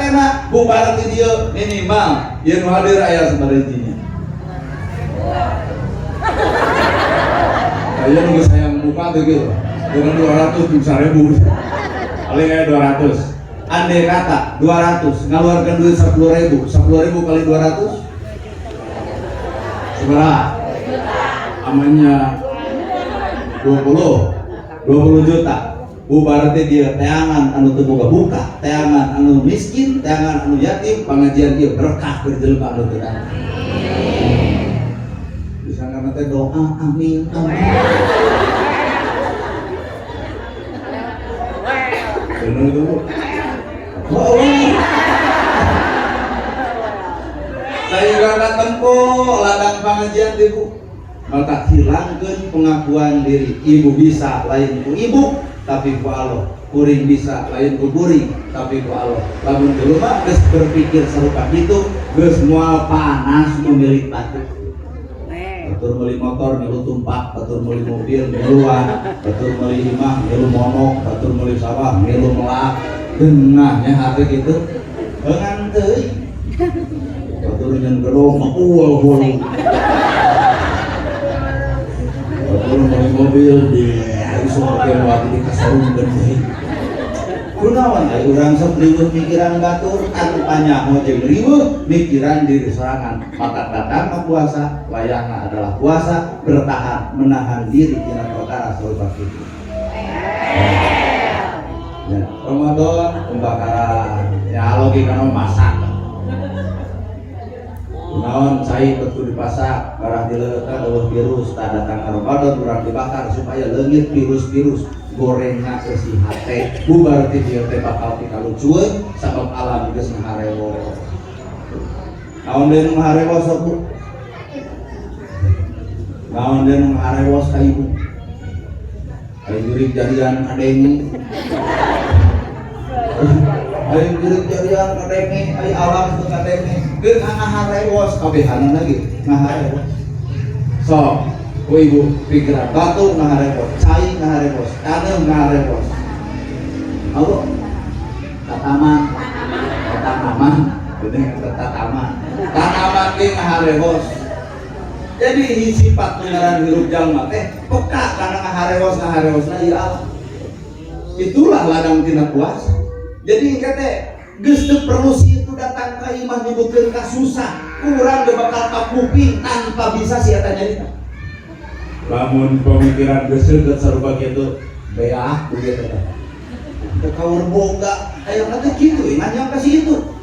hatena bubar ti dieu minimal ieu nu hadir aya sabaraha hijinya. Aya nu geus hayang muka teh gitu. Dengan 200 bisa ribu. Paling aya 200. Andai kata 200 ngaluarkeun duit 10.000, 10.000 kali 200 seberapa? Amannya 20 20 juta. Bubar teh dia teangan anu teu boga buka, teangan anu miskin, teangan anu yatim, pengajian ieu berkah keur jelema anu teu datang. Bisa karena teh doa amin amin. Bener itu, Bu. Oh, saya juga tempo ladang pengajian ibu, maka hilangkan pengakuan diri. Ibu bisa lain ku ibu, tapi ku Allah. Kuring bisa lain ku kuring, tapi ku Allah. Lamun jelema geus berpikir serupa itu, geus moal panas memilih batu. Batur meuli motor milu tumpak, batur meuli mobil miluan, batur meuli imah milu monok, batur meuli sawah milu melak. Genahnya hati gitu. Ngan teuing. Batur nyen gedong mah ual. Batur meuli mobil dia iso make waktu di kasarung deui. Kunaon ai urang sok riweuh mikiran batur tanpa nyaho jeung riweuh mikiran diri sorangan. Maka datang ke puasa, wayahna adalah puasa bertahan menahan diri tina perkara sarupa kitu. Ya, Ramadan pembakaran, ya logika masak. Kunaon cai betul dipasak, barang dileutan eueuh virus, tak datang Ramadan urang dibakar supaya leungit virus-virus gorengna eusi hate. Bubar ti dieu teh bakal pikalucueun sabab alam geus ngaharewos. Naon deui nu ngaharewos sok, Bu? Naon deui nu ngaharewos ka ibu? Aing jurig jarian kadenge. Aing jurig jarian kadenge, ai alam teu kadenge. Geus ngaharewos kabehanana ge ngaharewos. Sok, ku ibu pikiran batu ngaharewos, cai ngaharewos, taneuh ngaharewos. Apa? Tataman. Tanaman, bener tataman. Tanaman ge ngaharewos. Jadi sifat ngaran hirup jalma teh peka kana ngaharewos ngaharewosna ieu alam. Itulah ladang tina puasa. Jadi engke teh geus teu perlu si itu datang ka imah nyebutkeun kasusah, kurang ge bakal kapuping tanpa bisa si eta nyarita. Lamun pemikiran geus seukeut sarupa kitu, Beah begitu teh. Teu kaur boga, aya teh kitu nanya ka si itu.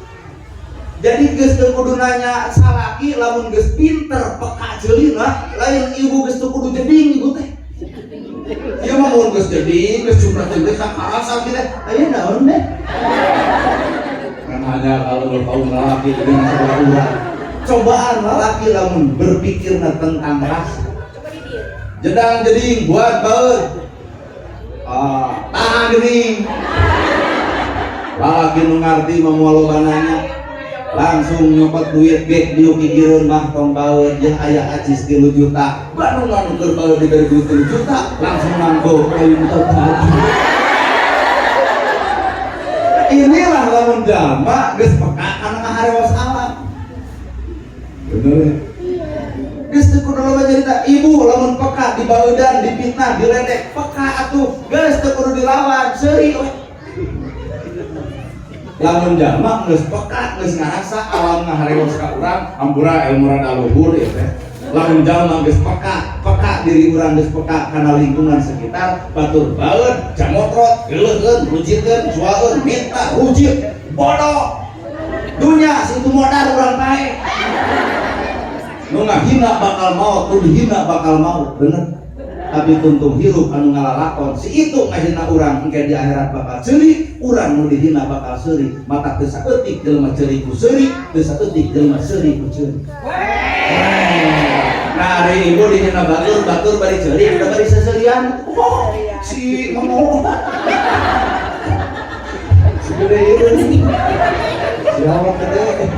Jadi geus teu kudu nanya salaki lamun geus pinter peka ceulina, lain ibu geus teu kudu jeding ibu teh. Ieu mah mun geus jeding, geus cumrah jeung geus sakarasa kitu teh. Aya naon deh? Kan hanya kalau kaum lelaki dengan sebelah urang. Cobaan lalaki lamun berpikirna tentang rasa. Jedang jeding buat baeud. Ah, tahan geuning. Lalaki nu ngarti mah moal loba nanya. Langsung nyopot duit gek diuk gigireun mah tong baeud jeung aya acis 3 juta. Bandung anu keur baeud diberi duit 3 juta, langsung nanggo lain tadi. Inilah lamun jalma geus peka kana ngaharewos alam. Bener ya? Geus teu kudu loba nyarita, ibu lamun peka dibaudan, dipitnah, diledek, peka atuh, geus teu kudu dilawan, seuri we. Lamun jalma geus peka, geus ngarasa alam ngaharewos ka urang, Ampura ilmu rada luhur ya teh. Lamun jalma geus peka, peka diri urang geus peka kana lingkungan sekitar, batur baeud, jamotrot, geuleuheun, rujitkeun, suaeun, minta rujit, bodoh. Dunya situ modal urang pae. Nu ngahina bakal maot, nu dihina bakal maot, bener. Tapi tuntung hirup anu ngalalakon, si itu ngahina urang engke di akhirat bakal seuri, urang nu dihina bakal seuri. Mata teu saeutik jelema ceuri ku seuri, teu saeutik jelema seuri ku ceuri. Nah, hari ibu dihina batur, batur bari ceuri, udah bari seserian. Oh, si ngomong. Si gede ieu. Si awak gede.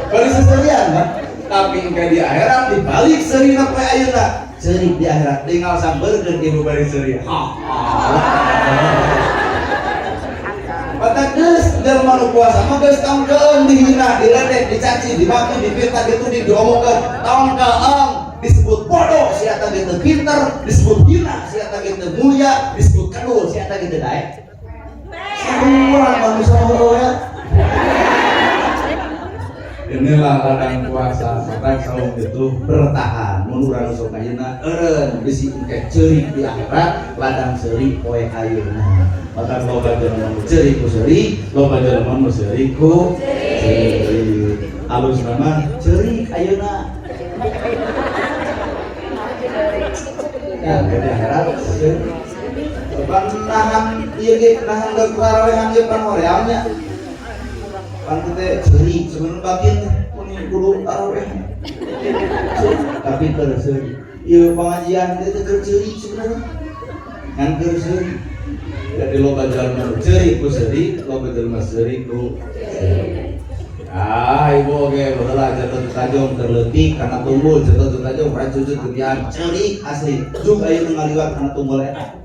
Bari seserian, Pak. Tapi engke di akhirat dibalik seurina poe ayeuna. Seuri di akhirat tinggal sambeurkeun ibu bari seuri. Ha. Mata geus Jelema nu puasa mah geus tong keung dihina, diledek, dicaci, dimaki, difitnah, dituding, diomongkeun. Tong keung disebut bodoh sia teh teu pinter, disebut hina sia teh teu mulia, disebut kedul sia teh teu daek. Sarua manusia mah ya. Inilah ladang puasa, maka saum itu Bertahan mun urang sok ayeuna eureun bisi engke ceurik di akhirat, ladang seuri poe ayeuna. Maka loba jelema nu Ceurik ku seuri, loba jelema nu seuri ku seuri. Alus nama ceurik ayeuna. Ya, di akhirat ceurik. Pan nahan ieu ge, nahan deuk karawehan ge pan hoream nya. Pan teh ceurik sebenarnya batin teh mun kudu karawehan. Tapi keur seuri. Ieu pengajian teh keur ceurik sebenarnya. Ngan keur seuri. Jadi loba jelema nu ceurik ku seuri, loba jelema seuri ku seuri. Ah, ibu oge baheula jatuh teu tajong keur leutik kana tunggul, jatuh teu tajong racucut geudian ceurik asli. Jug ayeuna ngaliwat kana tunggul eta.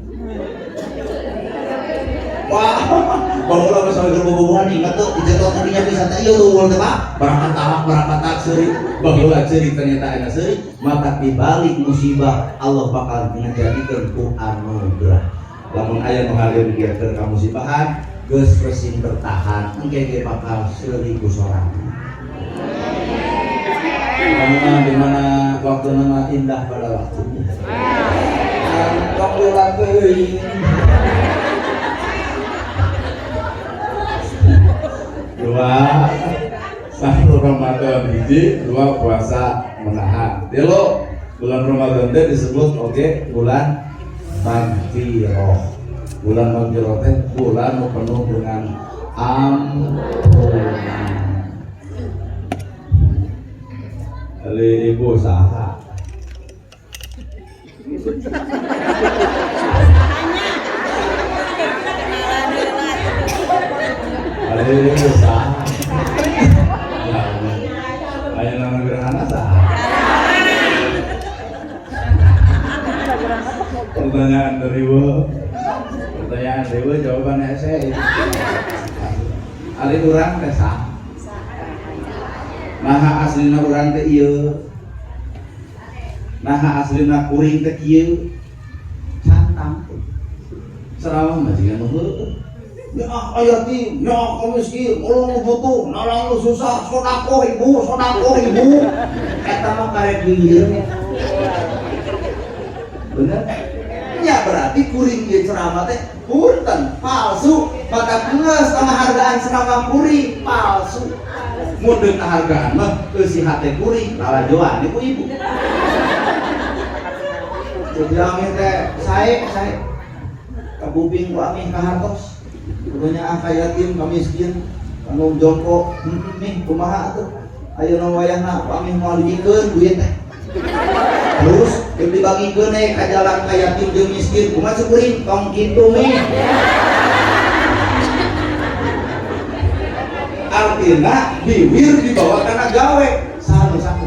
Wah, baheula mah sampe keur bobogohan ingat tuh dijatuh tadinya bisa teh ieu tunggul teh Pak. Berangkat tahap berangkat tahap seuri. Baheula ceurik ternyata ayeuna seuri, maka dibalik musibah Allah bakal ngajadikeun ku anugerah. Lamun aya nu hadir keur kamusibahan, geus resing bertahan, engke ge bakal seuri ku sorangan. Karena di mana waktu nama indah pada waktunya. Tong lila teuing. Dua satu Ramadan hiji, dua puasa menahan. Tilu bulan Ramadan teh disebut oke bulan magfirah. Bulan magfirah teh bulan nu penuh dengan ampunan. Dari ibu saha? Dari ibu saha? Ya Allah. Aya nama gerhana saha? Pertanyaan dari ibu. Pertanyaan dari ibu jawabannya saya. Ari urang teh saha? Naha aslina urang teh ieu. Naha aslina kuring teh kieu. Cantang. Ceramah mah jiga nu heueuh. Ya aya yatim, ya kaum miskin, ulung nu butuh, nalang nu susah, sodakoh ibu, sodakoh ibu. Eta mah karek bibir. Bener? Ya berarti kuring ieu ceramah teh punten palsu, maka geus panghargaan ceramah kuring palsu. Mun deuk kahargaan mah eusi hate kuring lalajoan ibu ibu. Jadi amih teh sae sae kabuping ku amih kahartos. Pokoknya ah ka yatim ka miskin anu jongko mih kumaha atuh ayeuna wayahna ku amih moal dibikeun duit teh. Terus keur dibagikeun we ka jalan ka yatim jeung miskin kumaha cek kuring tong kitu mih. Artina biwir dibawa kana gawe saha nu saku.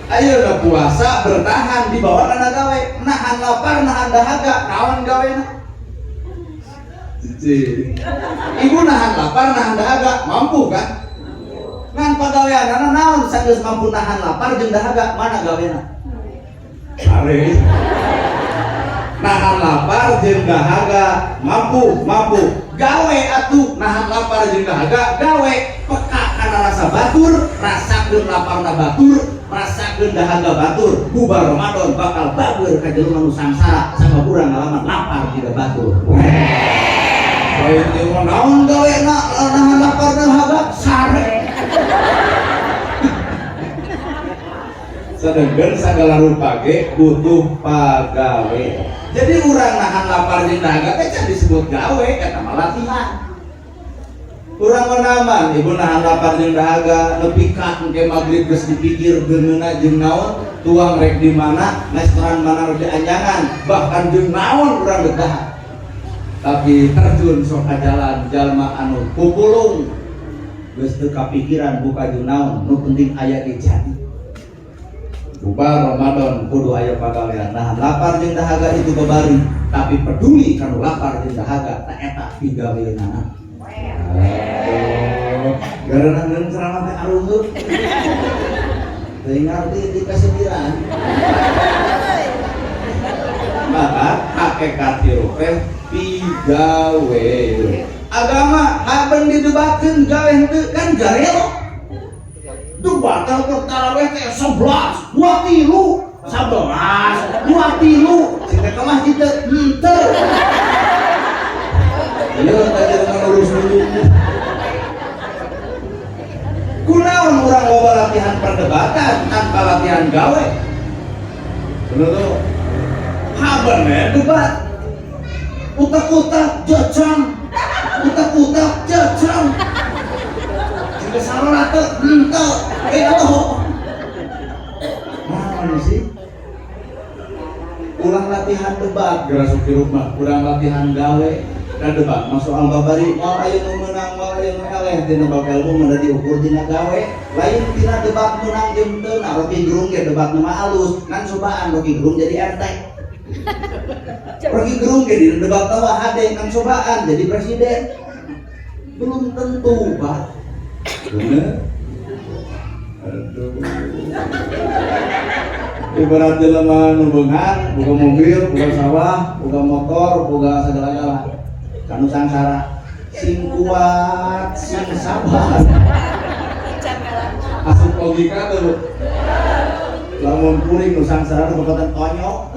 Ayeuna puasa bertahan dibawa kana gawe, nahan lapar nahan dahaga naon gawena? Cici. Ibu nahan lapar nahan dahaga mampu kan? Ngan pagaweanana naon sanggeus mampu nahan lapar jeung dahaga mana gawena? Are. Nahan lapar jeung dahaga mampu, mampu. Gawe atuh nahan lapar jeung dahaga gawe peka kana rasa batur, rasakeun laparna batur, rasakeun dahaga batur. Bubar Ramadan bakal bager ka jelema nu sangsara sama urang ngalaman lapar tidak batur. Lain ieu mah naon gawena nahan lapar dahaga sare. Sedengkeun sagala rupa ge butuh pagawe. Jadi urang nahan lapar jeung dahaga teh can disebut gawe, eta mah latihan. Urang mah naman, ibu nahan lapar jeung dahaga nepi ka engke magrib geus dipikir geungeuna jeung naon, tuang rek di mana, restoran mana rek dianjangan, bahkan jeung naon urang rek dahar. Tapi terjun sok ka jalan jalma anu pupulung geus teu kapikiran buka jeung naon, nu penting aya ge jadi. Bubar Ramadan kudu aya pagawean. Nahan lapar jeung dahaga itu babari. Tapi peduli kanu lapar jeung dahaga, tah eta pigaweunana. Oh, gara ngeun ceramah teh arungut. Teu ngarti di kasediran. Maka hakikat hirup teh pigawe. Agama haben didebatkeun gawe henteu kan garelo. Debat taraweh teh 11, 2 tilu, 11, 2 tilu, sing teh ka masjid teh henteu. Ieu tadi ngurus dulu. Kunaon urang loba latihan perdebatan tanpa latihan gawe? Bener tuh. Haben debat. Utak-utak jajang. Utak-utak jajang. Jika salah teh henteu. Eh atuh. Naon sih? Ulang latihan debat geura sok hirup mah, urang latihan gawe dan debat masuk al babari moal aya nu meunang, moal aya nu eleh. Dina bab ilmu mah diukur dina gawe, lain tina debat meunang jeung teu. Nah, Rocky Gerung ge debat mah alus, ngan cobaan Rocky Gerung jadi RT. Rocky Gerung ge dina debat tawa hade, ngan cobaan jadi presiden belum tentu, Pak. Bener. Aduh, ibarat jelema nu beunghar, boga mobil, boga sawah, boga motor, boga segala-gala, kanu sangsara sing kuat, sing sabar. Asup logika tuh. Lamun kuring nu sangsara nu bapatan konyok.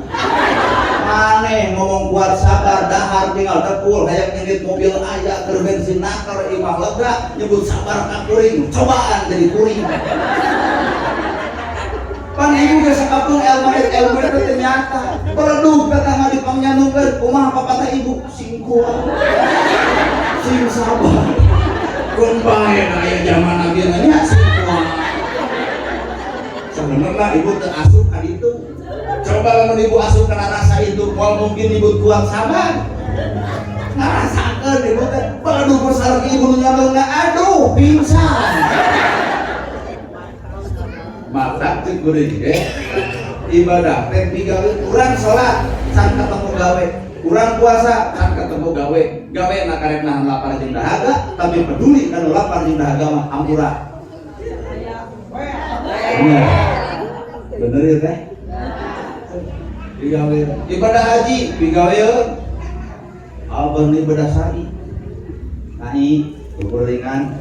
Maneh ngomong kuat sabar, dahar tinggal tekul, hayang nyindit mobil aya, keur bensin naker, imah lega, nyebut sabar ka kuring, cobaan jadi kuring. Pan ibu geus sakapeung ilmu ilmu itu ternyata beredug tetangga di pangnyandungkeun, kumaha papatah ibu, sing kuat sing sabar. Keun bae aya zaman nabi nya sing kuat. Sebenarnya ibu teu asup ka ditu. Coba lamun ibu asup kana rasa itu, moal mungkin ibu kuat sabar. Ngarasakeun ibu teh beredug besar, ibu nu nyandung, aduh pingsan. Maka cek kuring ge ibadah teh pigawe. Urang salat can ketemu gawe, urang puasa can ketemu gawe. Gawe na karek nahan lapar jeung dahaga, tapi peduli kanu lapar jeung dahaga mah hampura. Bener bener ya teh pigawe. Ibadah haji pigawe, abang ibadah sa'i naik ringan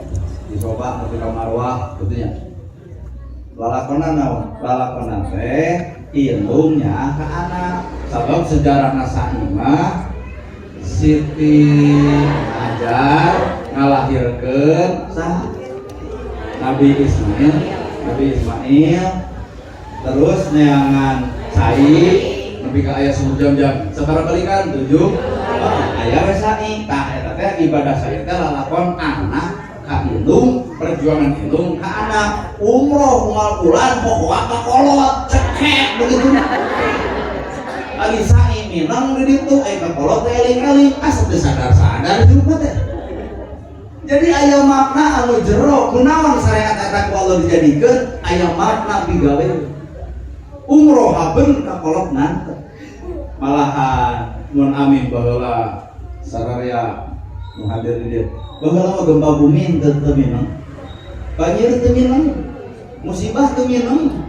dicoba nepi ka Marwah gitu nya. Lalakonan naon? Lalakonan teh indungnya ke anak, sabab sejarah sa'i mah Siti Hajar ngalahirkeun saha? Nabi Ismail. Nabi Ismail terus neangan cai nepi ka aya sumur Jam-jam sabaraha balikan? Tujuh. Oh, aya we sa'i. Tah, eta teh ibadah sa'i teh lalakon anak ka indung, perjuangan indung ka anak. Umroh unggal bulan pokoknya ka kolot cekek begitu. Lagi sa'i minang di ditu, eh ka kolot teh eling-eling, asa teu sadar-sadar juga teh. Jadi aya makna anu jero kunaon syariat eta ku Allah dijadikeun, aya makna pigawe. Umroh haben ka kolot nantep. Malahan mun amin baheula sararea nu hadir di dieu, baheula mah gempa bumi teu teu minang, banjir teu minang, musibah teu minang,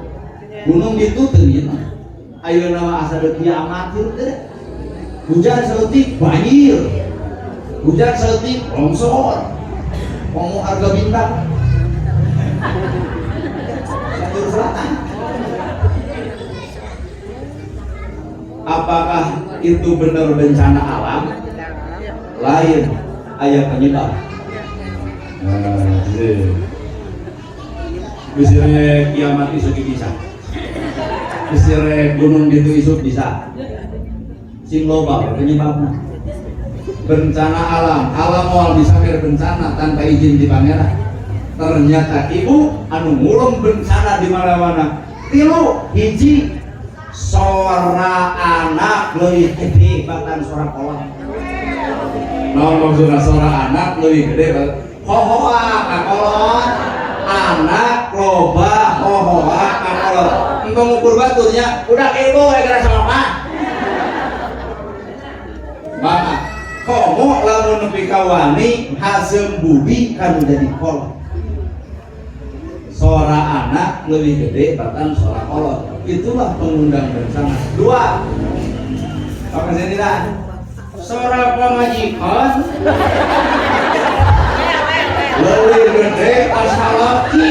gunung ditu teu minang. Ayeuna mah asa deuk kiamat hirup teh. Hujan saeutik banjir, hujan saeutik longsor. Ngomong harga bintang Cianjur Selatan. Apakah itu benar bencana alam? Lain, aya penyebab. Nah, bisa kiamat isuk bisa, bisa gunung gitu isuk bisa, sing loba penyebabna. Bencana alam, alam moal bisa bencana tanpa izin di Pangeran. Ternyata ibu anu ngulung bencana di mana-mana tilu. Hiji, suara anak lebih gede bahkan suara kolot. Naon maksudna suara anak lebih gede? Hohoa ka kolot. Anak loba hohoa ka kolot. Engkau ngukur baturnya udah ibu ya kira sama apa. Maka komo lamun nepi ka wani haseum budi kanu jadi kolot. Sora anak lebih gede bahkan sora kolot. Itulah pengundang bencana. Dua. Apa sini dah? Sora pamajikan lebih gede ka salaki.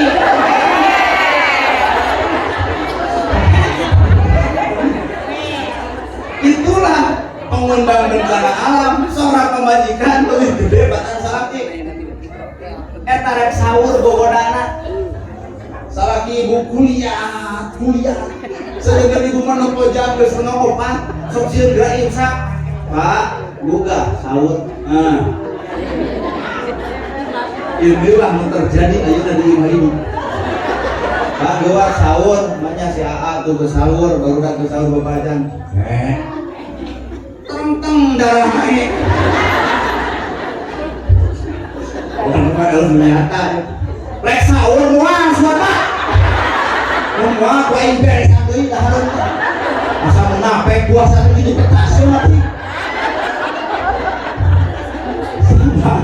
Itulah pengundang bencana alam. Sora pamajikan lebih gede bahkan salaki. Eta rek sahur gogodana. Salaki ibu kuliah, kuliah. Sedangkan ibu mah nempo jam geus setengah opat, sok sieun geura imsak. Pak, buka sahur. Nah. Inilah yang terjadi ayeuna di imah ibu. Pak, gua sahur, banyak si AA tuh ke sahur, baru dah ke sahur bapak ajan. Teng-teng darah naik. Orang mah ilmu nyata. Rek sahur moal suara. Moal ku aing beres deui dahareun. Asa munafik puasa begitu petas mati. Sabar.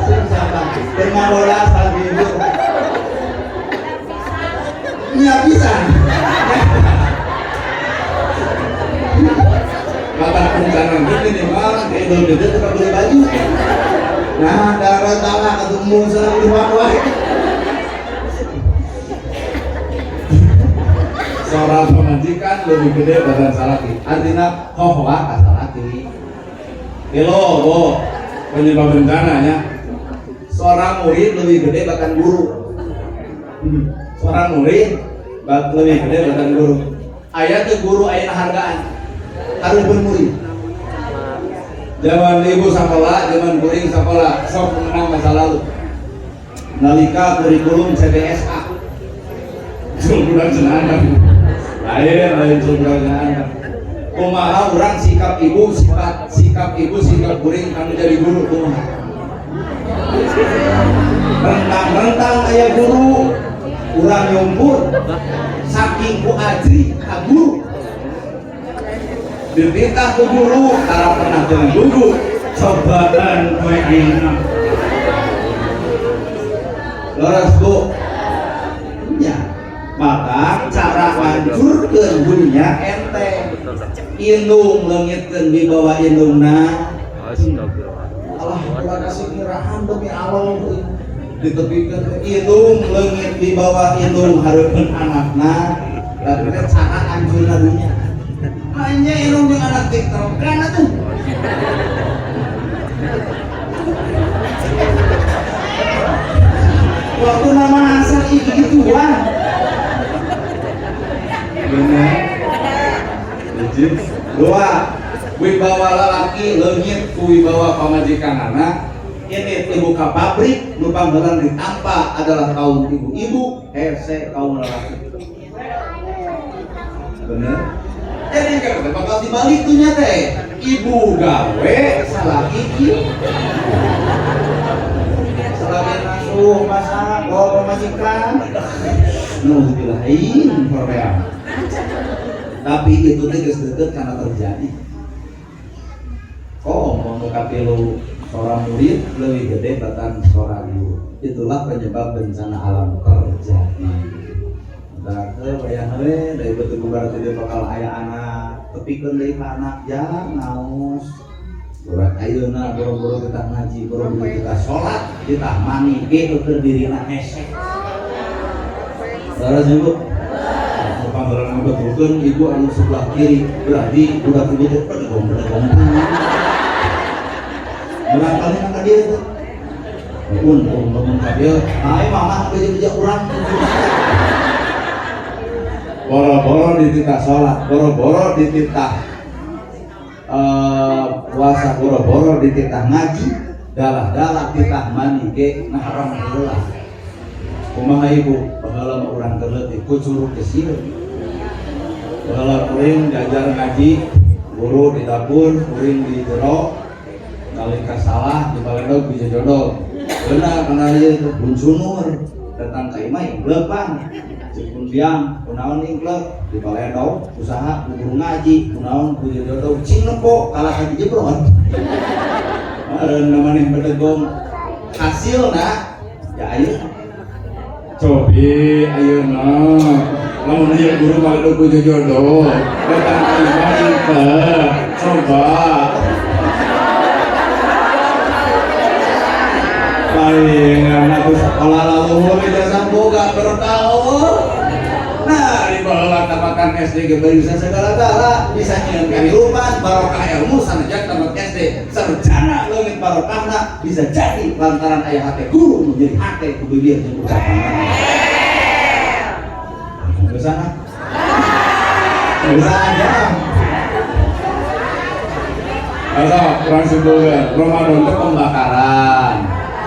Sing sabar. Dengan sabi ibu. Nya pisan. Kata bencana gini nih mah, di Idul Fitri tetap beli baju. Nah, darah tanah ketemu senang di wae. Seorang pemajikan lebih gede badan salaki. Artinya hohoa ka salaki. Elo, bo, penyebab bencananya. Seorang murid lebih gede bahkan guru. Seorang murid lebih gede bahkan guru. Aya teu guru aya hargaan. Harus murid. Zaman ibu sekolah, zaman kuring sekolah, sok mengenang masa lalu. Nalika kurikulum CBSA. Budak cenah. Lain, lain budak cenah. Kumaha urang sikap ibu, sifat sikap ibu, sikap kuring kanu jadi guru kumaha. Rentang-rentang aya guru, urang nyumpur, saking ku ajri ka guru. Dititah ku guru, tara pernah dengan guru, cobaan kowe ayeuna. Leres Bu. Nya. Maka cara hancurkeun dunia ente. Indung leungitkeun wibawa indungna. Allah ulah kasih ngerahan demi Allah ditepikeun indung leungit wibawa indung hareupeun anakna. Tapi teh cara hancurna dunia. Hanya indung jeung anak TikTok kan atuh. Waktu nama asal itu gituan. Benar. Izin. Dua, wibawa lalaki leungit ku wibawa pamajikanana. Ini dibuka pabrik, nu panggelan ditampa adalah kaum ibu-ibu, hese kaum lalaki. Bener. Jadi kan bakal dibalik tuh nya teh. Ibu gawe salaki kieu. Salaki nasuh masak, bawa pamajikan. Nauzubillahin Korea. Tapi itu teh geus deukeut karena terjadi. Kok mau katilu seorang murid lebih gede bahkan seorang guru. Itulah penyebab bencana alam terjadi. Da ke bayang we dari betul berarti dia bakal aya anak, tepikeun deui ka anak ya naos. Urang ayeuna boro-boro kita ngaji, boro-boro kita salat, kita mani ge keur dirina hese. Leres Ibu? Panggilan ngabetulkeun ibu anu sebelah kiri, berarti budak ibu teh pedegong pedegong. Barangkali kan ka dieu teh. Untung lamun ka dieu, ai mama beja-beja urang. Boro-boro dititah salat, boro-boro dititah puasa, boro-boro dititah ngaji, dalah-dalah titah mani ge ngaharam heula. Kumaha ibu, baheula mah urang keur leutik ku curug geus sieun. Baheula kuring diajar ngaji, guru di dapur, kuring di jero, nalika salah di balendog bisa jodoh. Benar kana ieu teh buncunur datang ka imah ingklepan. Ceuk pun siang, kunaon ingklep di balendog usaha ku guru ngaji, kunaon ku jodoh cing nempo kalah ka jebrot. Meureun maneh bedegong hasilna ya ayeuna. Cobi ayeuna lamun ieu guru mah ku jodoh datang ka imah henteu coba paling atuh sekolah laluhur ijazah boga berkah Allah. Nah, di bawah tamatan SD ge bisa segala-gala, bisa nyieun kehidupan, barokah ilmu sanajan tamat SD, sarjana leungit barokahna bisa jadi lantaran aya hate guru menjadi hate ku bibir jeung ucapan. Ke sana. Bisa aja. Asa kurang simpulkan Ramadan itu pembakaran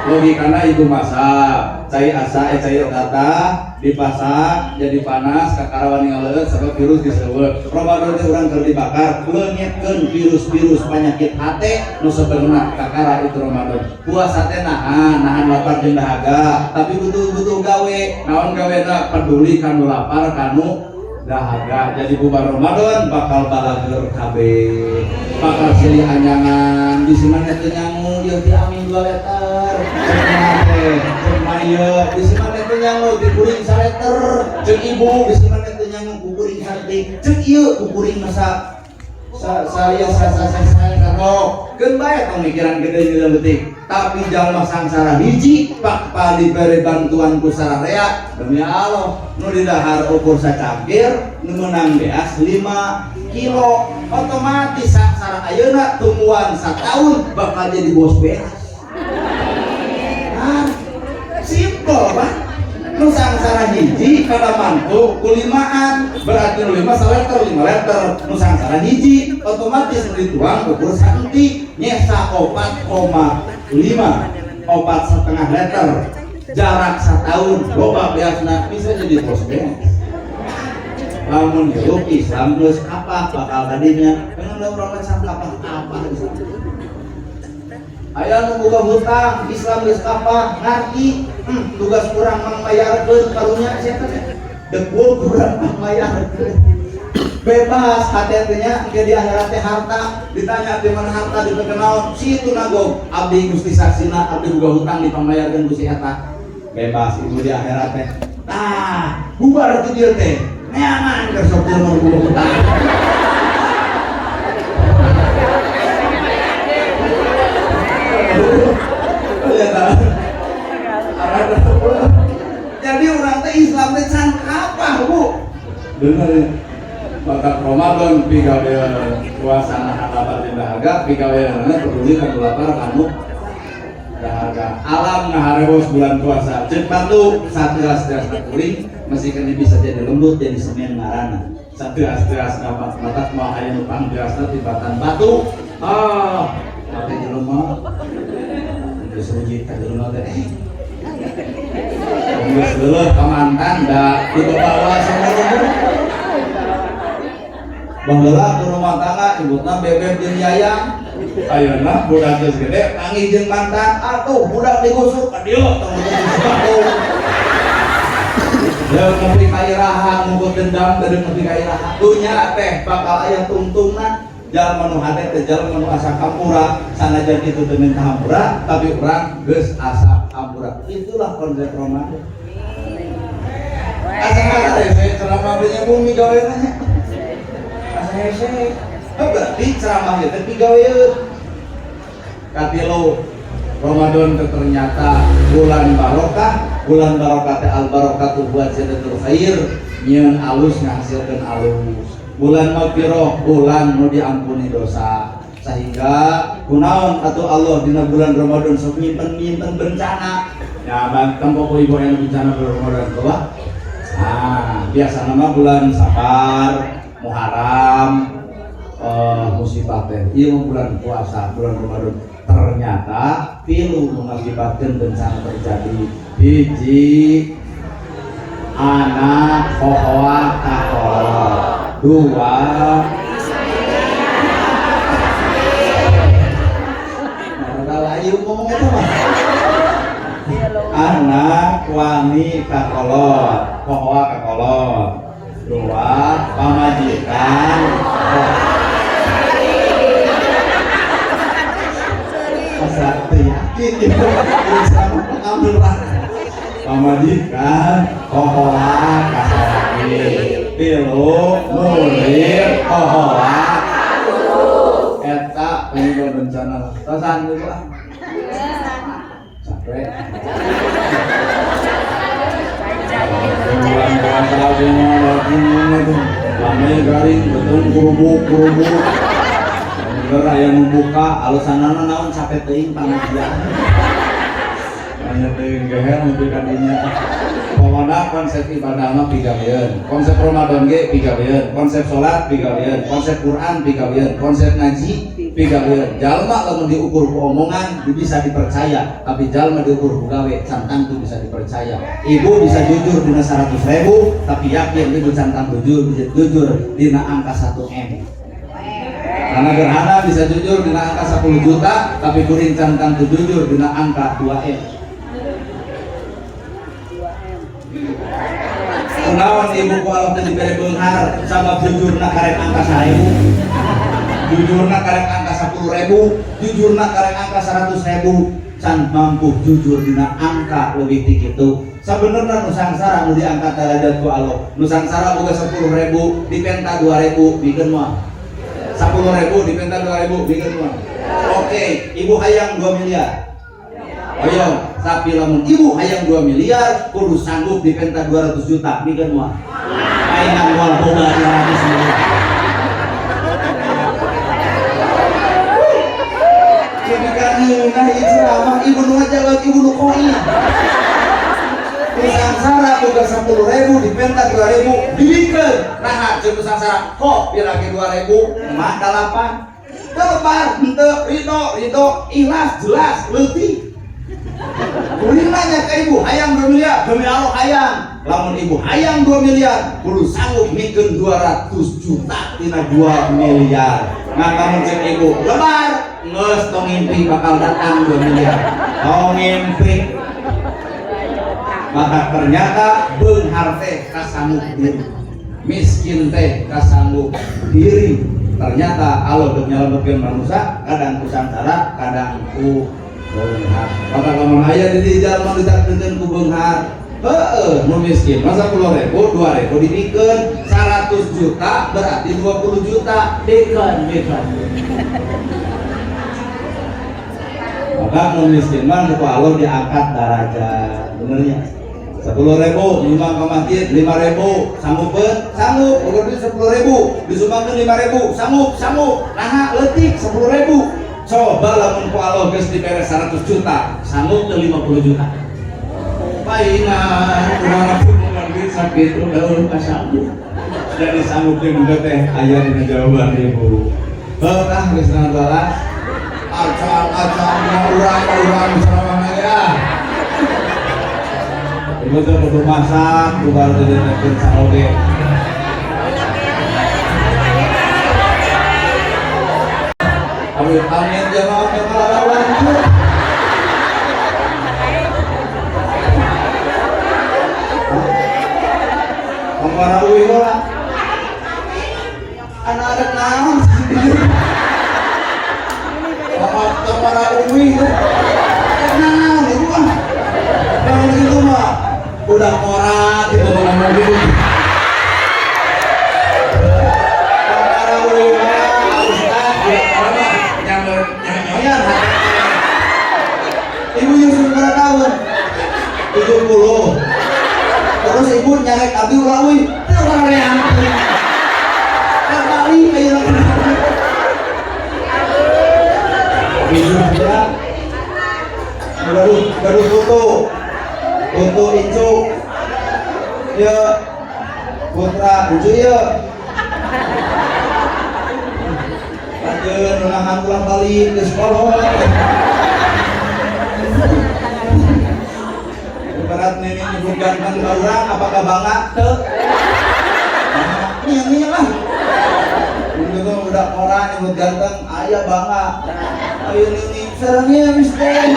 logikana ibu masak cai asa cai kata dipasak jadi panas kakara wani ngaleut sebab virus diseuweut. Ramadan teh urang keur dibakar, leungitkeun virus-virus penyakit hate nu sebenarna kakara itu Ramadan. Puasa teh nahan nahan lapar jeung dahaga, tapi butuh-butuh gawe. Naon gawena? Peduli kanu lapar kanu dahaga. Jadi bubar Ramadan bakal balageur kabeh, bakal silih anyangan. Di mana teu nyangu ieu ti amin 2 liter, cek teh cek mah ieu di mana teu nyangu ti kuring saliter, cek ibu di mana teu nyangu ku kuring saeutik, cek ieu ku kuring masa sa saya sa sa sa sa sa keun bae tong mikiran gede jeung leutik, tapi jalma sangsara hiji pak dibere bantuan ku sararea. Demi Allah, nu didahar ukur sacangkir, nu meunang beas 5 kilo, otomatis sangsara ayeuna tungguan sataun bakal jadi bos beas. Ah, simple pak. Nu sangsara hiji kada mantu ku limaan, berarti nu lima saliter, 5 liter. Nu sangsara hiji otomatis nu dituang ukur saeutik, nyesa 4,5, 4,5 liter. Jarak setahun loba beasna, bisa jadi bos beas. Lamun hirup Islam geus apa bakal tadinya dengan urang mah apa apa. Aya nu boga hutang, Islam geus apa ngarti, tugas kurang mangbayarkeun karunya sia teh degul kurang mangbayarkeun. Bebas hati nya engke di akhirat teh harta ditanya di mana harta diperkenal si itu nagog abdi Gusti saksina abdi boga hutang dipambayarkeun ku si eta. Bebas ibu di akhirat teh. Tah bubar ti dieu teh neangan keur sok jelema boga hutang. Ya, jadi orang teh Islam teh can apa bu? Bener ya. Maka Ramadan pigawe puasa nahan lapar jeung dahaga, pigawe peduli kanu lapar kanu dahaga. Alam ngaharewos bulan puasa ceuk batu sateas-teas kuring masih kena bisa jadi lembut jadi semen ngaranna. Sateas-teas dapat matak moal aya nu pangteasna tibatan batu. Ah, make jelema geus rujit ka jelema teh geus leuleut ka mantan da dibawa sama. Baheula ke rumah tangga ibutna bebek jeung yayang. Ayeuna budak geus gede panggih jeung mantan, atuh budak digusuk ka dieu tong batu. Deuk nepi ka iraha ngumpul dendam, deuk nepi ka iraha dunya teh bakal aya tungtungna. Jalma nu hate teh jalma nu asa hampura, sanajan itu teu minta hampura tapi urang geus asa hampura. Itulah konsep Ramadan. Asa hese ceramah teh bumi gawe nya asa hese. Oh, berarti ceramah ieu teh pigaweun. Katilu, Ramadan teh ternyata bulan barokah. Bulan barokah teh al barokatu buat ziyadatul khair, nyieun alus ngahasilkeun alus. Bulan magfirah, bulan nu diampuni dosa, sehingga kunaon atau Allah dina bulan Ramadan sok nyimpen-nyimpen bencana ya. Bang tempo ibu yang bencana bulan Ramadan bahwa ah biasa nama bulan Safar, Muharram, musibah teh ieu bulan puasa bulan Ramadan ternyata tilu mengakibatkan bencana terjadi. Hiji, anak hohoa kakolot. Dua, layu ngomong itu mah anak wani kakolot, hohoa kakolot. Dua, pamajikan. Asa teu yakin gitu. Ceramah bakal bener. Pamajikan pohoa ka salaki. Tilu, murid pohoa. Eta penyebab bencana. Tosan ibu ah. Capek. Bulan puasa lame garing betul kerubuk kerubuk. Bener aya nu buka alasanana naon, capek teuing pangajian. Hanya teuing geher nepi ka dinya. Pokona konsep ibadah mah pigaweun, konsep Ramadan ge pigaweun, konsep salat pigaweun, konsep Quran pigaweun, konsep ngaji pigaweun. Jalma lamun diukur ku omongan bisa dipercaya, tapi jalma diukur ku gawe can tangtu bisa dipercaya. Ibu bisa jujur dina 100 ribu, tapi yakin ibu can tangtu jujur, jujur dina angka 1 M. Karena gerhana bisa jujur dina angka 10 juta, tapi kuring can tangtu jujur dina angka 2 M. Kunaon ibu ku Allah teh dibere beunghar, sabab jujurna karek angka 1000, jujurna karek angka 10.000, jujurna karek angka 100.000, can mampu jujur dina angka leuwih ti kitu. Sabenerna nu sangsara nu diangkat derajat ku Allah. Nu sangsara boga 10.000 dipenta 2.000, mikeun moal? 10.000 dipenta 2.000, mikeun moal? Oke, ibu hayang 2 miliar. Ayo, tapi lamun ibu hayang 2 miliar, kudu sanggup dipenta 200 juta, mikeun moal? Paingan moal boga 200 miliar. Jadi kan ngeunah ieu ceramah ibu nu ngajawab ibu nu koin. Nu sangsara boga 10.000 dipenta 2.000 dibikeun. Nah, jeung nu sangsara kok pira ge 2.000 emak 8. Lebar henteu ridho ridho ikhlas jelas leutik. Kuring nanya ke ibu, hayang 2 miliar, demi Allah hayang. Lamun ibu hayang 2 miliar, kudu sanggup mikeun 200 juta tina 2 miliar. Nah, lamun cek ibu, lebar, geus tong ngimpi bakal datang 2 miliar. Tong ngimpi. Maka ternyata beunghar teh kasanggup diri. Miskin teh kasanggup diri. Ternyata Allah dek nyalametkeun manusia, kadang ku sangsara, kadang ku beunghar. Maka lamun aya di jalma ditakdirkeun ku beunghar, heueuh, nu miskin masa 10.000, 2.000 dibikeun 100 juta berarti 20 juta bikeun bikeun. Maka nu miskin mah ku Allah diangkat darajat, benernya. 10.000 nyumbang ke masjid 5.000, sanggupeun? Sanggup. Ukur duit 10.000 disumbangkeun 5.000, sanggup, sanggup. Nah, leutik 10.000. Coba lamun ku Allah geus dibere 100 juta, sanggup teu 50 juta? Paingan kumaha pun duit sakitu daun kasanggup. Jadi sanggup jeung teh aya dina jawaban ibu. Heuh ah geus balas. Acan-acan urang-urang ceramah ya. Ibu teh kudu masak, bubar teh ditekeun saoge. Amit amit jamaah jamaah lanjut. Pangpara uih heula. Anak ada naon Pangpara uih. Naon ibu ah. Naon itu mah udah korak gitu ngomong gitu. Pangpara uih mah ustaz udah korak mah nyanyoyan. Ibu Yusuf berapa tahun? 70. Terus ibu nyarek abdi ulah uih. Teu hoream. Kembali ayeuna. Ibu ya. Baru baru foto. Foto incu. Ya. Putra incu ya. Lanjut menahan ulang balik ke sekolah. Ibarat nenek nyebut ganteng ke orang, apakah bangga? Teu. Nah, nih lah. Gitu udah orang nyebut ganteng, ayah bangga. Ayo nini, sarangnya miskin.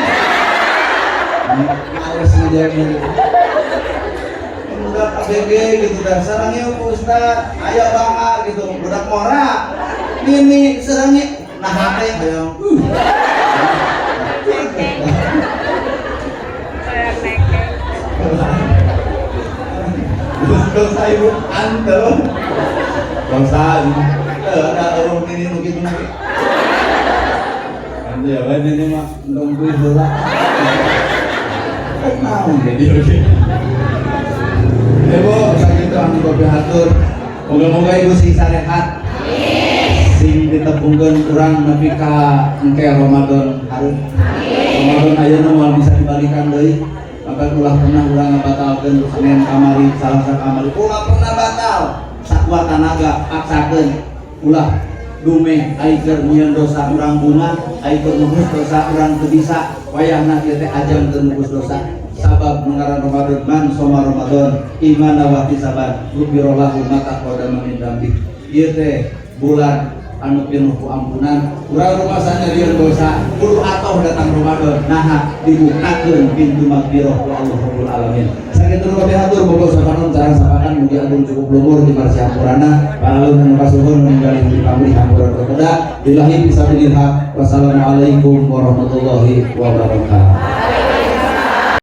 Males ngejawabnya gitu. Budak ABG gitu dah, sarangnya Ustaz, ayah bangga gitu. Budak ngora, nini sarangnya, nah hati hayang. Dosa ibu ante. Dosa ibu. Eh, ada orang ini nu kitu mah. Ante ya we ini mah nungguin heula. Eh, naon jadi oke. Ibu, sakitu anu hatur. Moga-moga ibu sing sarehat. Sing ditepungkeun urang nepi ka engke Ramadan hareup. Ramadan ayeuna moal bisa dibalikan deui. Maka ulah pernah urang ngabatalkeun Senin kamari, Salasa kamari. Ulah pernah batal. Sakuat tanaga paksakeun. Ulah dumeh ai keur nyieun dosa urang bunga, ai keur nubus dosa urang teu bisa. Wayahna ieu teh ajang keur nubus dosa. Sabab mengaran Ramadan man soma Ramadan imana wa ihtisaban ghufira lahu ma taqaddama min dzambi. Ieu teh bulan anu pinuh ku ampunan. Urang rumasa nyieun dosa, kudu atoh datang Ramadan. Naha dibukakeun pintu magfirah ku Allah Rabbul Alamin. Sakitu nu kabeh hatur bogo sapanon sareng sapakan mugi agung cukup lumur di marsi hampurana. Paralun anu kasuhun ninggali di pamrih hampura kepada billahi fisabilillah. Wassalamualaikum warahmatullahi wabarakatuh.